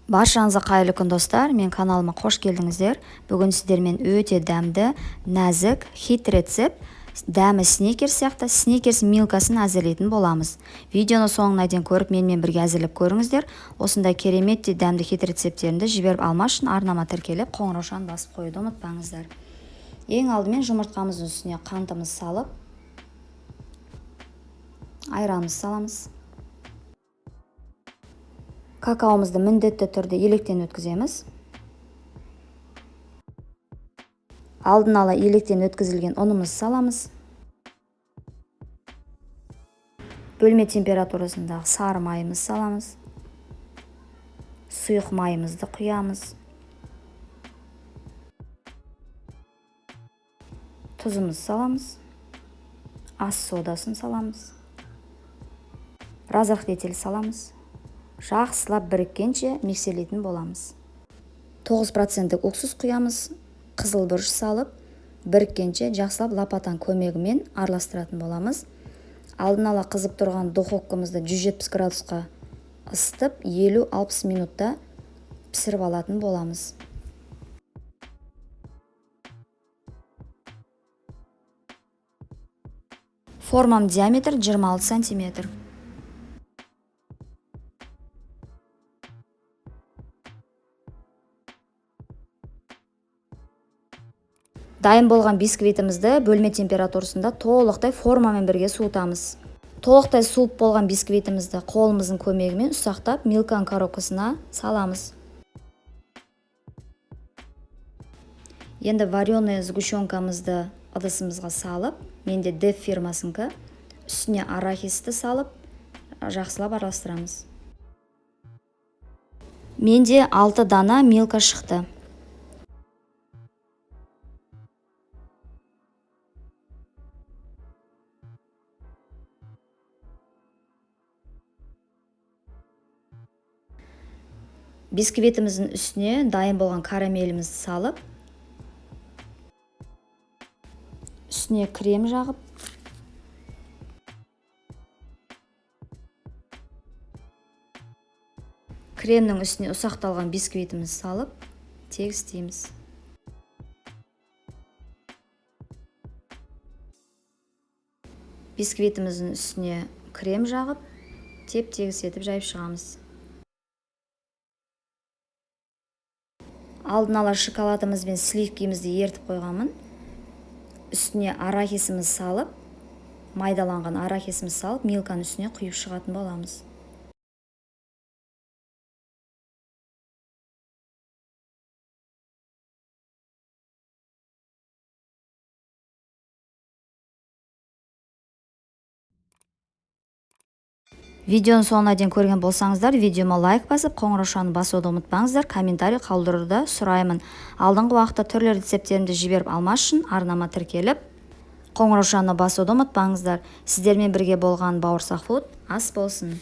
Баршаңызға қайырлы күн, достар! Мен каналыма қош келдіңіздер. Бүгін сіздермен өте дәмді, нәзік, хит рецепт, дәмі Сникерс сияқты Сникерс милкасын әзірлейтін боламыз. Видеоны соңына дейін көріп, менімен бірге әзірлеп көріңіздер. Осындай кереметтей дәмді хит рецепттерімді жіберіп алмас үшін арнама тіркеліп, қоңыраушаны басып қоюды ұмытпаңыздар. Ең алдымен жұмыртқамыздың үстіне қантымыз салып, айранымыз саламыз. Какаомызды міндетті түрде електен өткіземіз. Алдын ала електен өткізілген ұнымызды саламыз. Бөлме температурасындағы сары майымызды саламыз. Сұйық майымызды құямыз. Тұзымызды саламыз. Ас содасын саламыз. Разрыхлитель саламыз. Жақсылап біріккенше миксерлейтін боламыз. 9% уксус құямыз, қызыл бұрыш салып, біріккенше жақсылап лопатаның көмегімен араластыратын боламыз. Алдын ала қызып тұрған духовкамызды 170 градусқа ысытып, 50-60 минутта пісіріп алатын боламыз. Формам диаметр 26 сантиметр. Дайын болған бисквитімізді бөлме температурасында толықтай формамен бірге суытамыз. Толықтай суып болған бисквитімізді қолымыздың көмегімен ұсақтап милканың коробкасына саламыз. Енді вареный сгущенкамызды ыдысымызға салып, менде Деф фирмасынікі, үстіне арахисті салып, жақсылап араластырамыз. Менде 6 дана милка шықты. Бисквитіміздің үстіне дайын болған карамелімізді салып, үстіне крем жағып, кремнің үстіне ұсақталған бисквитімізді салып, тегістейміз. Бисквитіміздің үстіне крем жағып, теп-тегіс етіп жайып шығамыз. Алдын ала шоколадымыз бен сливкимізді ертіп қойғанмын. Үстіне арахисіміз салып, майдаланған арахисіміз салып, милканың үстіне құйып шығатын боламыз. Видеоның соңына дейін көрген болсаңыздар, видеома лайк басып, қоңыраушаны басуды ұмытпаңыздар, комментарий қалдыруды сұраймын. Алдыңғы уақытта түрлі рецепттерімді жіберіп алмас үшін арнама тіркеліп, қоңыраушаны басуды ұмытпаңыздар. Сіздермен бірге болған Бауырсақ Фуд, ас болсын.